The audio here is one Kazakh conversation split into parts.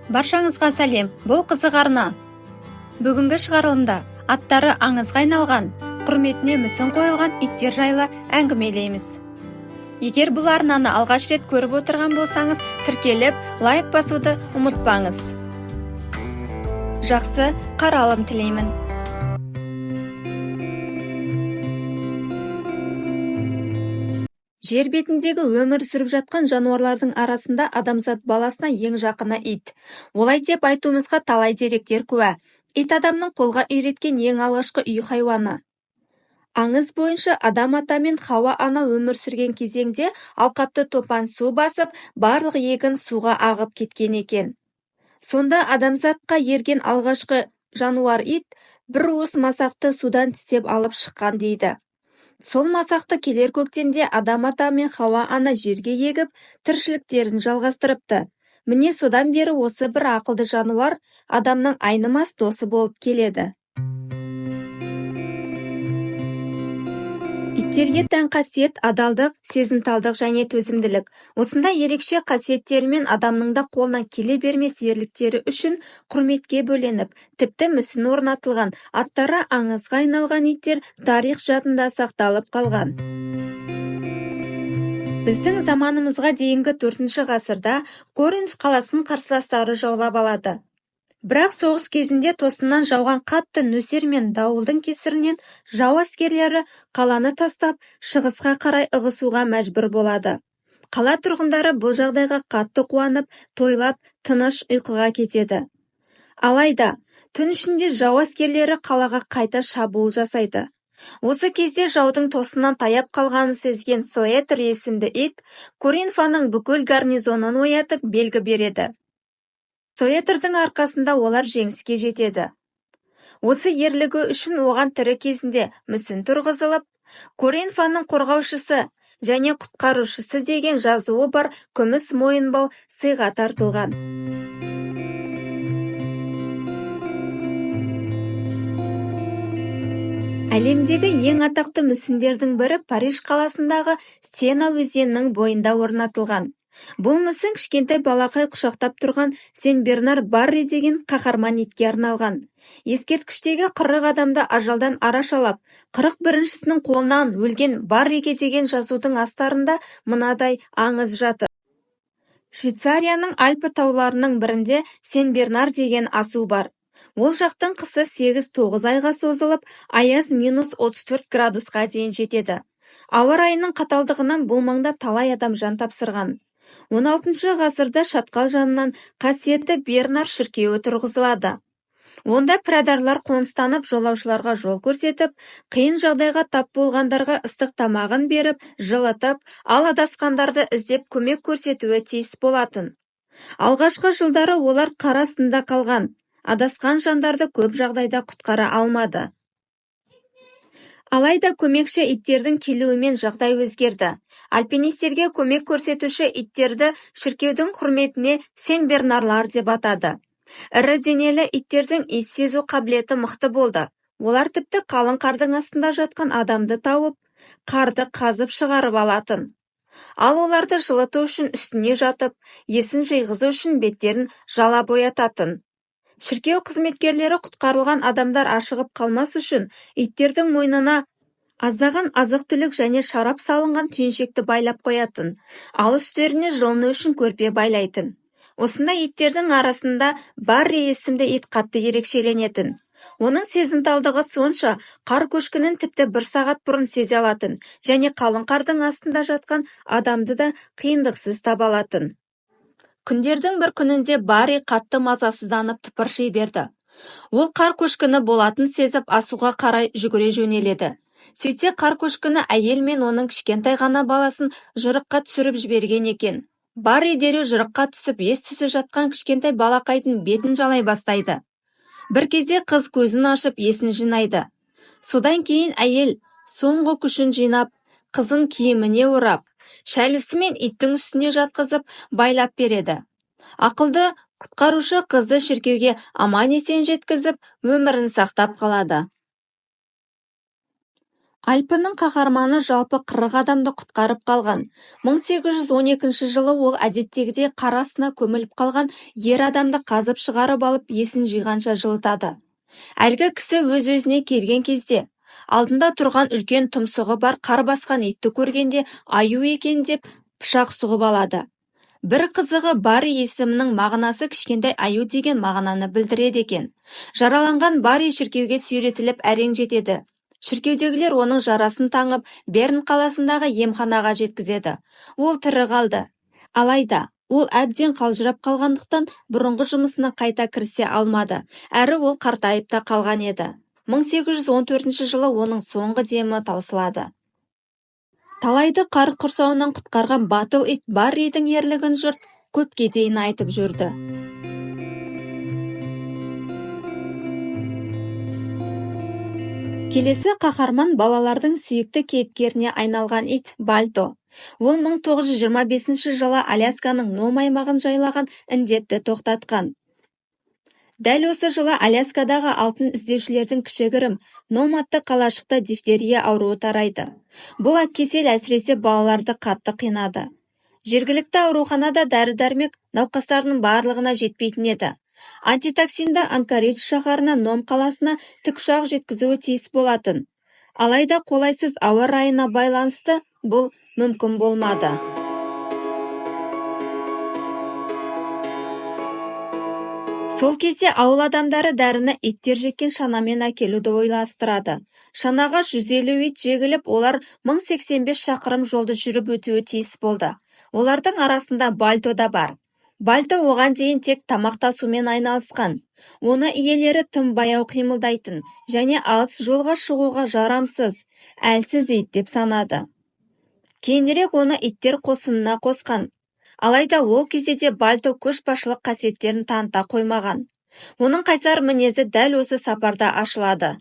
Баршаңызға сәлем! Бұл Қызық арна. Бүгінгі шығарылымда аттары аңызға айналған, құрметіне мүсін қойылған иттер жайлы әңгімелейміз. Егер бұл арнаны алғаш рет көріп отырған болсаңыз, тіркеліп, лайк басуды ұмытпаңыз. Жақсы қаралым тілеймін. Жер бетіндегі өмір сүріп жатқан жануарлардың арасында адамзат баласына ең жақыны ит. Олай деп айтуымызға талай деректер куә. Ит адамның қолға үйреткен ең алғашқы үй хайуаны. Аңыз бойынша, Адам ата мен Хауа ана өмір сүрген кезеңде алқапты топан су басып, барлық егін суға ағып кеткен екен. Сонда адамзатқа ерген алғашқы жануар ит бір уыс масақты судан тістеп алып шыққан дейді. Сол масақты келер көктемде Адам ата мен Хауа ана жерге егіп, тіршіліктерін жалғастырыпты. Міне, содан бері осы бір ақылды жануар адамның айнымас досы болып келеді. Иттерге тән қасиет адалдық, сезімталдық және төзімділік. Осындай ерекше қасиеттерімен адамның да қолынан келе бермес ерліктері үшін құрметке бөленіп, тіпті мүсін орнатылған, аттары аңызға айналған иттер тарих жадында сақталып қалған. Біздің заманымызға дейінгі 4 ғасырда Коринф қаласын қарсыластары жаулап алады. Бірақ соғыс кезінде тосыннан жауған қатты нөсер мен дауылдың кесірінен жау әскерлері қаланы тастап, шығысқа қарай ығысуға мәжбүр болады. Қала тұрғындары бұл жағдайға қатты қуанып, тойлап, тыныш ұйқыға кетеді. Алайда түн ішінде жау әскерлері қалаға қайта шабуыл жасайды. Осы кезде жаудың тосыннан таяп қалғанын сезген Соэтр есімді ит Коринфаның бүкіл гарнизонын оятып, белгі береді. Соэтрдің арқасында олар жеңіске жетеді. Осы ерлігі үшін оған тірі кезінде мүсін тұрғызылып, Коринфаның қорғаушысы және құтқарушысы деген жазуы бар күміс мойынбау сыйға тартылған. Әлемдегі ең атақты мүсіндердің бірі Париж қаласындағы Сена өзенінің бойында орнатылған. Бұл мүсін кішкентай балақай құшақтап тұрған Сен-Бернар Барри деген қаһарман итке арналған. Ескерткіштегі 40 адамды ажалдан арашалап, 41-шісінің қолынан өлген Барриге деген жазудың астарында мынадай аңыз жатыр. Швейцарияның Альпі тауларының бірінде Сен-Бернар деген асу бар. Ол жақтың қысы 8-9 айға созылып, аяз минус 34 градусқа дейін жетеді. Ауа райының қаталдығынан бұл маңда талай адам жан тапсырған. 16 ғасырда шатқал жанынан қасиетті Бернар шіркеуі тұрғызылады. Онда пірадарлар қоныстанып, жолаушыларға жол көрсетіп, қиын жағдайға тап болғандарға ыстық тамағын беріп, жылытып, ал адасқандарды іздеп көмек көрсетуі тиіс болатын. Алғашқы жылдары олар қар астында қалған, адасқан жандарды көп жағдайда құтқара алмады. Алайда көмекші иттердің келуімен жағдай өзгерді. Альпинистерге көмек көрсетуші иттерді шіркеудің құрметіне Сен-Бернарлар деп атады. Ірі денелі иттердің иіс сезу қабілеті мықты болды. Олар тіпті қалың қардың астында жатқан адамды тауып, қарды қазып шығарып алатын. Ал оларды жылыту үшін үстіне жатып, есін жиғызу үшін беттерін жалап оятатын. Шіркеу қызметкерлері құтқарылған адамдар ашығып қалмас үшін иттердің мойнына аздаған азық-түлік және шарап салынған түйіншекті байлап қоятын, ал үстеріне жылыну үшін көрпе байлайтын. Осындай иттердің арасында Барри есімді ит қатты ерекшеленетін. Оның сезімталдығы сонша, қар көшкінін тіпті бір сағат бұрын сезе алатын және қалың қардың астында жатқан адамды да қиындықсыз таба алатын. Күндердің бір күнінде Барри қатты мазасызданып тыпырши берді. Ол қар көшкіні болатын сезіп, асуға қарай жүгіре жөнеледі. Сөйтсе, қар көшкіні әйел мен оның кішкентай ғана баласын жырыққа түсіріп жіберген екен. Барри дереу жырыққа түсіп, ес-түссіз жатқан кішкентай балақайдың бетін жалай бастайды. Бір кезде қыз көзін ашып, есін жинайды. Содан кейін әйел соңғы күшін жинап, қызын киіміне орап, шәлісімен иттің үстіне жатқызып, байлап береді. Ақылды құтқарушы қызды шіркеуге аман-есен жеткізіп, өмірін сақтап қалады. Альпінің қаһарманы жалпы 40 адамды құтқарып қалған. 1812 жылы ол әдеттегідей қар астына көміліп қалған ер адамды қазып шығарып алып, есін жиғанша жылытады. Әлгі кісі өз-өзіне келген кезде алдында тұрған үлкен тұмсығы бар қар басқан итті көргенде аю екен деп пышақ сұғып алады. Бір қызығы, Барри есімінің мағынасы кішкентай аю деген мағынаны білдіреді екен. Жараланған Барри шіркеуге сүйретіліп әрең жетеді. Шіркеудегілер оның жарасын таңып, Берн қаласындағы емханаға жеткізеді. Ол тірі қалды. Алайда, ол әбден қалжырап қалғандықтан бұрынғы жұмысына қайта кірісе алмады. Әрі ол қартайып та қалған еді. 1814 жылы оның соңғы демі таусылады. Талайды қар құрсауынан құтқарған батыл ит Барридің ерлігін жұрт көпке дейін айтып жүрді. Келесі қаһарман балалардың сүйікті кейіпкеріне айналған ит Бальто. Ол 1925 жылы Алясканың Ном аймағын жайлаған індетті тоқтатқан. Дәл осы жылы Аляскадағы алтын іздеушілердің кішігірім Ном атты қалашықта дифтерия ауруы тарайды. Бұл кесел әсіресе балаларды қатты қинады. Жергілікті ауруханада дәрі-дәрмек науқастардың барлығына жетпейтін еді. Антитоксинді Анкоридж шаһарына Ном қаласына тікұшақ жеткізуі тиіс болатын. Алайда қолайсыз ауа райына байланысты бұл мүмкін болмады. Сол кезде ауыл адамдары дәріні иттер жеккен шанамен әкелуді ойластырады. Шанаға 150 ит жегіліп, олар 1085 шақырым жолды жүріп өтуі тиіс болды. Олардың арасында Бальто да бар. Бальто оған дейін тек тамақ тасумен айналысқан. Оны иелері тым баяу қимылдайтын және алыс жолға шығуға жарамсыз, әлсіз ит деп санады. Кейінірек оны иттер қосынына қосқан. Алайда ол кезде де Бальто көшбасшылық қасиеттерін таныта қоймаған. Оның қайсар мінезі дәл осы сапарда ашылады.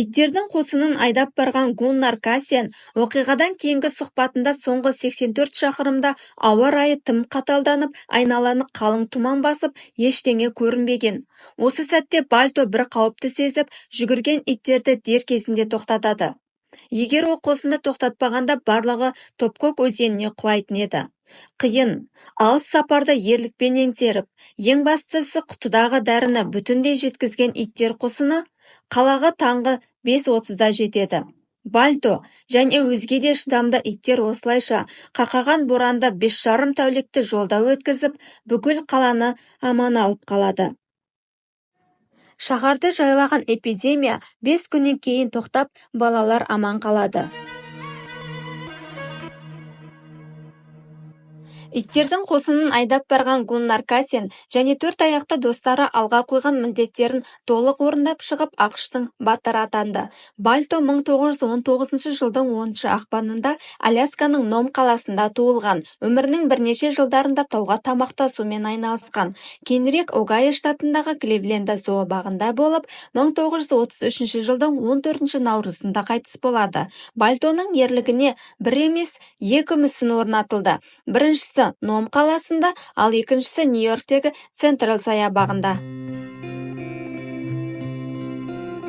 Иттердің қосынын айдап барған Гуннар Кассиан оқиғадан кейінгі сұхбатында соңғы 84 шақырымда ауа райы тым қаталданып, айналаны қалың тұман басып, ештеңе көрінбеген. Осы сәтте Бальто бір қауіпті сезіп, жүгірген иттерді дер кезінде тоқтатады. Егер ол қосынды тоқтатпағанда барлығы Топкок өзеніне құлайтын еді. Қиын, алыс сапарды ерлікпен еңсеріп, ең бастысы құтыдағы дәріні бүтіндей жеткізген иттер қосыны қалаға таңғы 5:30-да жетеді. Бальто және өзге де шыдамды иттер осылайша қақаған боранды 5,5 тәулікті жолда өткізіп, бүкіл қаланы аман алып қалады. Шаһарды жайлаған эпидемия 5 күннен кейін тоқтап, балалар аман қалады. Иттердің қосынын айдап барған Гуннар Кассиан және төрт аяқты достары алға қойған міндеттерін толық орындап шығып, АҚШ-тың батыры атанды. Бальто 1919 жылдың 10 ақпанында Алясканың Ном қаласында туылған. Өмірінің бірнеше жылдарында тауға тамақ тасумен айналысқан. Кейінірек Огайо штатындағы Кливленда зообағында болып, 1933 жылдың 14 наурызында қайтыс болады. Бальтоның ерлігіне бір емес, екі мүсін орнатылды. Біріншісі Ном қаласында, ал екіншісі Нью-Йорктегі Централ саябағында.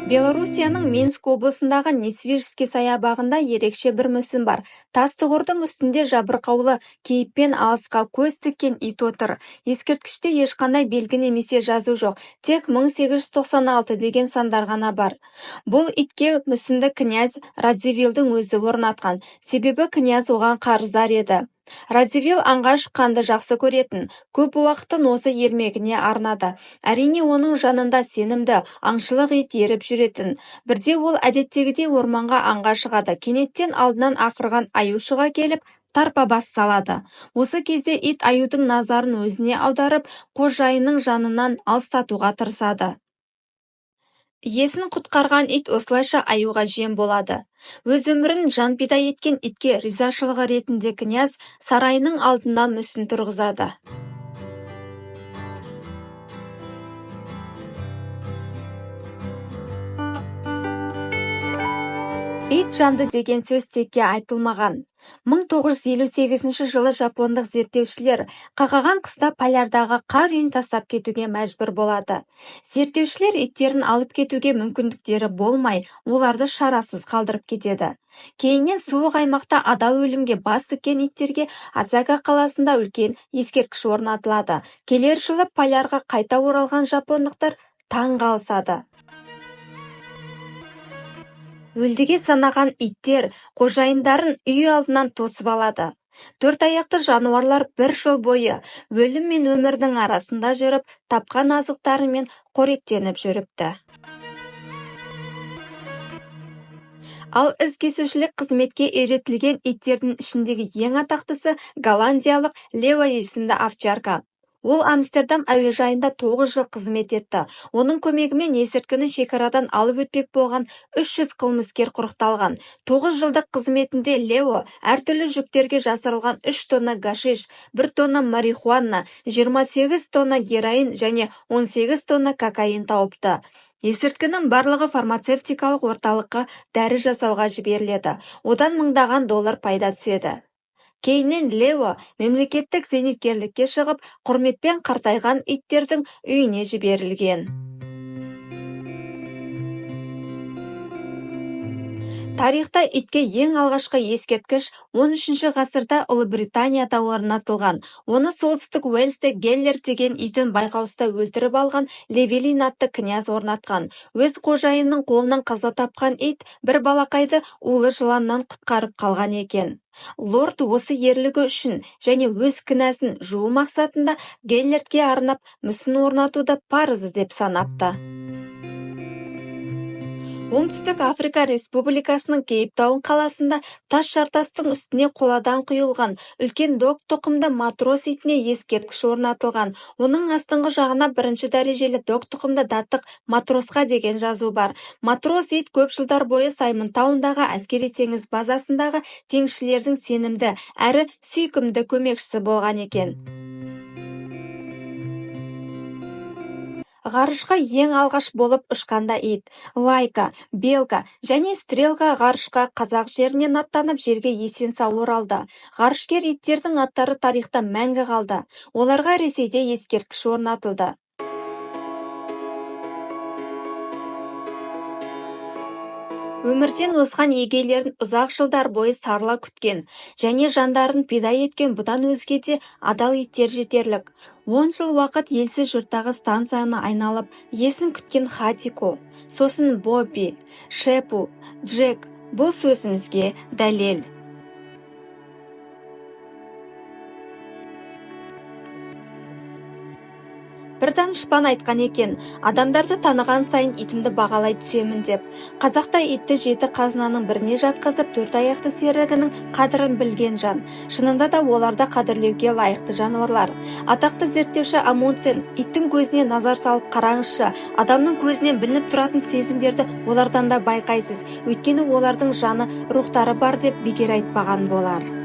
Белоруссияның Минск облысындағы Несвижский саябағында ерекше бір мүсін бар. Тас тұғырдың үстінде жабырқаулы кейіппен алысқа көз тіккен ит отыр. Ескерткіште ешқандай белгі немесе жазу жоқ, тек 1896 деген сандар ғана бар. Бұл итке мүсінді князь Радзивиллдің өзі орнатқан, себебі князь оған қарыздар еді. Радзивилл аңға шыққанды жақсы көретін, көп уақытын осы ермегіне арнады. Әрине, оның жанында сенімді, аңшылық ит еріп жүретін. Бірде ол әдеттегідей орманға аңға шығады. Кенеттен алдынан ақырған аю шыға келіп, тарпа бас салады. Осы кезде ит аюдың назарын өзіне аударып, қожайынның жанынан алыстатуға тырысады. Иесін құтқарған ит осылайша аюға жем болады. Өз өмірін жан пида еткен итке ризашылығы ретінде князь сарайының алдына мүсін тұрғызады. Ит жанды деген сөз текке айтылмаған. 1958 жылы жапондық зерттеушілер қақаған қыста полярдағы қар үйін тастап кетуге мәжбүр болады. Зерттеушілер иттерін алып кетуге мүмкіндіктері болмай, оларды шарасыз қалдырып кетеді. Кейіннен суық аймақта адал өлімге бас тіккен иттерге Осака қаласында үлкен ескерткіш орнатылады. Келер жылы полярға қайта оралған жапондықтар таң қалысады. Өлдіге санаған иттер қожайындарын үй алдынан тосып алады. Төрт аяқты жануарлар бір жыл бойы өлім мен өмірдің арасында жүріп, тапқан азықтарымен қоректеніп жүріпті. Ал із кесушілік қызметке үйретілген иттердің ішіндегі ең атақтысы голландиялық Лео есімді овчарка. Ол Амстердам әуежайында 9 жыл қызмет етті. Оның көмегімен есірткіні шекарадан алып өтпек болған 300 қылмыскер құрықталған. 9 жылдық қызметінде Лео әртүрлі жүктерге жасырылған 3 тонна гашиш, 1 тонна марихуана, 28 тонна героин және 18 тонна кокаин тауыпты. Есірткінің барлығы фармацевтикалық орталыққа дәрі жасауға жіберіледі. Одан мыңдаған доллар пайда түседі. Кейіннен Лео мемлекеттік зейнеткерлікке шығып, құрметпен қартайған иттердің үйіне жіберілген. Тарихта итке ең алғашқы ескерткіш 13 ғасырда Ұлыбританияда орнатылған. Оны солтүстік Уэльсте Геллер деген итін байқаусызда өлтіріп алған Левелин атты князь орнатқан. Өз қожайынының қолынан қаза тапқан ит бір балақайды улы жыланнан құтқарып қалған екен. Лорд осы ерлігі үшін және өз кінәсін жуу мақсатында Геллертке арнап мүсін орнатуды парызы деп санапты. Оңтүстік Африка Республикасының Кейптаун қаласында тас жартастың үстіне қоладан құйылған үлкен дог тұқымды матрос итіне ескерткіш орнатылған. Оның астыңғы жағына бірінші дәрежелі дог тұқымды даттық матросқа деген жазу бар. Матрос ит көп жылдар бойы Саймонтаундағы әскери теңіз базасындағы теңізшілердің сенімді әрі сүйкімді көмекшісі болған екен. Ғарышқа ең алғаш болып ұшқанда ит, Лайка, Белка және Стрелка ғарышқа қазақ жерінен аттанып жерге есен-сау оралды. Ғарышкер иттердің аттары тарихта мәңгі қалды. Оларға Ресейде ескерткіш орнатылды. Өмірден озған егелерін ұзақ жылдар бойы сарыла күткен және жандарын пида еткен бұдан өзге де адал иттер жетерлік. 10 жыл уақыт елсіз жұрттағы станцияны айналып, иесін күткен Хатико, сосын Бобби, Шепу, Джек бұл сөзімізге дәлел. Бір данышпан айтқан екен, адамдарды таныған сайын итімді бағалай түсемін деп. Қазақта итті жеті қазынаның біріне жатқызып, төрт аяқты серігінің қадірін білген жан. Шынында да оларды қадірлеуге лайықты жануарлар. Атақты зерттеуші Амундсен иттің көзіне назар салып қараңызшы, адамның көзінен білініп тұратын сезімдерді олардан да байқайсыз, өйткені олардың жаны, рухтары бар деп бекер айтпаған болар.